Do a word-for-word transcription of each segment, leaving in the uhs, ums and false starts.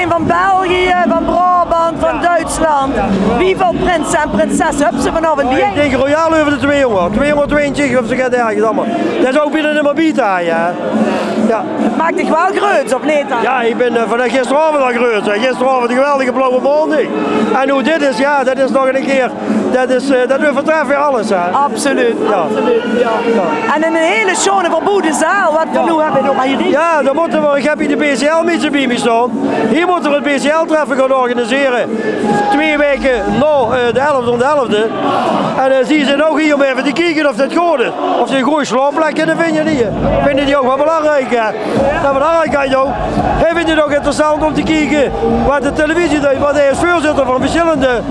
Van België, van Brabant, van Duitsland. Wieväöl prinse en prinsesse höbs se vanaovend bie? Ich dink royaal euver de tweehóngerd, tweehóngerdtwieëntwintig of zoe get dergeliks allemaol. Det is ouch bienao neet mie bie te haje, hè. Jao. Maak dich waal greuts, of neet dan? Jao, ich bön, eh, vanaaf gisteraovend al greut, hè. Gisteraovend 'ne geweldige blauwe maondig. En wie dit is, jao, det is nog 'ne kier, det is, eh, det euvertref weer alles, hè. Absoluut, absoluut, jao. En 'n hele sjoon verbouwde zaal, wat v'r noe höbbe, nog hie. Jao, dan mótte v'r, ich höb hie de B C L-minse bie mich staon. Hie mótte v'r 't B C L-treffe gaon organisere. Twee waeke nao, eh, de elfde van de elfde. En, eh, zie zeen ouch hie óm effe te kieke of det good is. Of ze 'n gooj slaopplek kinne vinje hie. Vinje die ouch waal belangriek, hè? Det belangriek is ouch. Hae vindj 't ouch interessant óm te kieke wat de televisie deit. Want hae is veurzitter van versjillende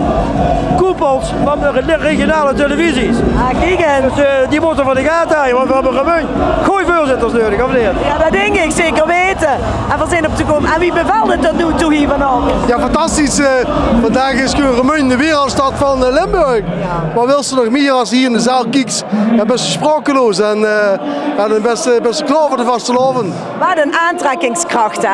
koepels van de re-, regionale televisies. Ah, kiek ins. Dus, eh, die mótte v'r in de gate haje, want v'r höbbe gewoon gooj veurzitters nudig, of neet? Jao, det dink ich zeker weite. En v'r zeen op de kom. En wie bevèltj 't tot noe toe hie vanaovend? Jao, fantastisch. Eh, vandaag is gewoon Remunj de wereldstad van, eh, Limburg. Wat wils se nog mieë es se hie in de zaal kieks? Jao, bès se sprakeloos en, eh, jao, dan bès se, bès se klaor veur de vastelaovend. Wat 'n aantrekkingskrach, hè?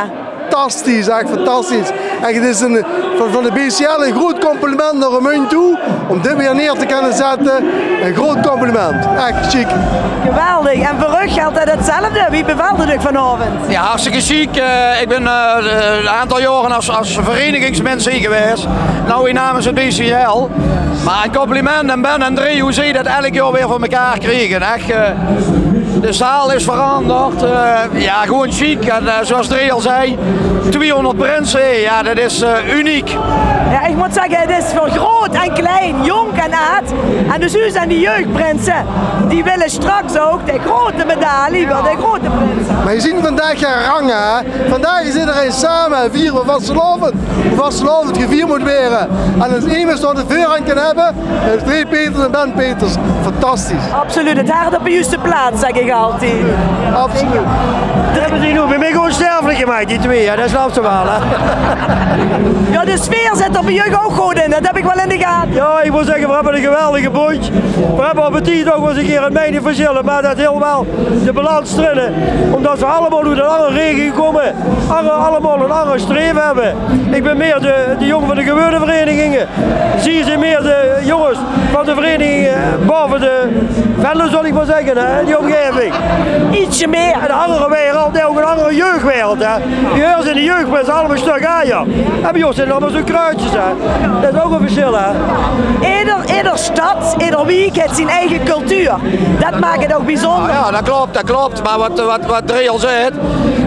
Fantastisch, ech fantastisch. Ech, 't is 'n, van, van de B C L 'n groot compliment nao Remunj toe. Óm dit weer neer te kónne zètte, 'n groot compliment. Ech sjiek. Geweldig. En veur uch geldj 't 'tzelfde. Wie bevèltj 't uch vanaovend? Jao, hartstikke sjiek. Eh, ich bön, eh, 'n aantal jaore es, es verenigingsmins hie gewaes. Noe weer namens 't B C L. Mer 'n compliment aan Ben en Drie, wie ze det eder jaor weer veur mekaar kriege. Ech, eh, de zaal is veranderd. Eh, jao, gewoon sjiek. En, eh, zoeas Drie al zag, tweehóngerd prinse. Jao, det is, eh, uniek. Jao, ich mót zègke, 't is veur groot en klein, jónk en aad. En dus noe zeen die jeugprinse, die wille straks ouch de grote medalie van de grote prinse. Mer ze zeen vandaag gein range, hè? Vandaag is ederein same en viere v'r vastelaovend. Wie vastelaovend gevierd mót waere. En es emes dao de veurrang kan höbbe, is Drie Peters en Ben Peters. Fantastisch. Absoluut, 't hart op de juuste plaats, zègk ich altied. Absoluut. Höbbe die noe bie mich ónsterfelik gemaak, die twee, hè? Det snaps se waal, hè? Jao, de sfeer zit d'r bie uch ouch good in, det höb ich waal in de gate. Jao, ich mót zègke, v'r höbbe 'ne geweldige bóndj. V'r höbbe op 'ne tied ouch waal ins 'ne kier 't meiningsversjil, mer det hilt waal de balans d'rin, ómdet v'r allemaol oet 'n anger regio kómme, anger, allemaol 'n anger streve höbbe. Ich bön mieë de, de jóng van de gewone vereniginge. Zie zeen mieë de jónges van de vereniginge baove de Venlo, zal ich mer zègke, hè, in die ómgaeving. Ietsje mieë. 'n Anger wereld, ouch 'n anger jeugwereld, hè. Bie ós zeen de jeugprinse allemaol 'n stök ajer. En bie ós zeen 't allemaol zoe'n kruutsjes, hè. Det is ouch 'n versjil, hè. Eder, eder stad, eder wiek haet zien eige cultuur. Det maak 't ouch biezónder. Jao, jao, det klop, det klop. Mer wat, wat, wat Drie al zaet,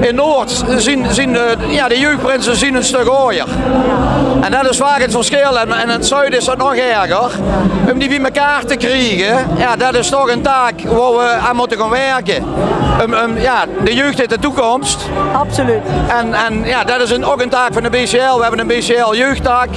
in Noord zeen, zeen, eh, jao, de jeugprinse zeen 'n stök ajer. En det is vaak 't versjil. En, en in 't zuid is det nog erger. Óm die bie mekaar te kriege, jao, det is toch 'n taak wao v'r aan mótte gaon wirke. Óm, óm, jao, de jeug haet de toekóms. Absoluut. En, en jao, det is 'n, ouch 'n taak van de B C L. V'r höbbe 'n B C L-jeugdtak.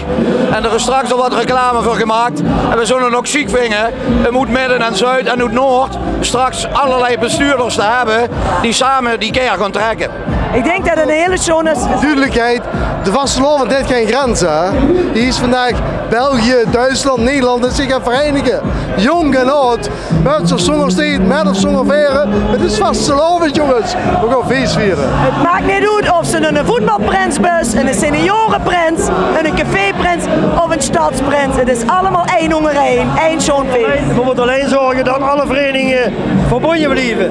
En d'r is straks al wat reclame veur gemaak. En v'r zólle 't ouch sjiek vinje óm oet Midde en Zuid en oet Noord straks allerlei bestuurders te höbbe die same die kar gaon trèkke. Ich dink det 't 'n hiel sjoon is. Dudelikheid, de vastelaovend haet gein grenze, hè. Hie is vandaag België, Duitsland, Nederland, det zich gaon vereinige. Jónk en aad, mit of zónger steed, mit of zónger vaere. 't Is vastelaovend, jónges. V'r gaon fees viere. 't Maak neet oet of se 'ne voetbalprins bös, 'ne senioreprins, 'ne caféprins of 'ne stadsprins. 't Is allemaol ein ónger ein, ein sjoon fees. V'r mótte allein zörge det alle verenigingen verbónje blieve.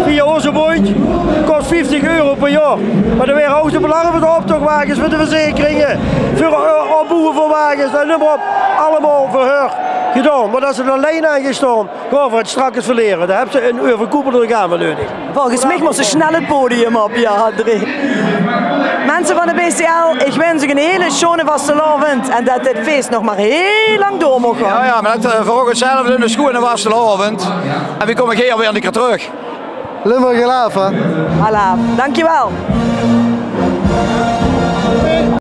Via ózze bóndj kós vieftig euro per jaor. Mer d'r waere ouch de belangrieke optochwages veur de verzekeringe, veur, eh, opboewe van wages en neum mer op. Allemaol veur häör gedaon. Mer det ze d'r allein aan gaon staon, gaon v'r 't straks verliere. Dao höbs se 'n euverkoepelende orgaan veur nudig. Volges mich mós se snel 't podium op, jao, Drie. Minse van de B C L, ich wins uch 'ne hiele sjoone vastelaovend en det dit fees nog mer hiel lang door maag gaon. Jao, jao, mer det, eh, veur uch 'tzelfde, 'ne sjoone vastelaovend. En v'r kómme gaer weer 'ne kier trök. Limburg alaaf, hè? Alaaf. Dankjewel.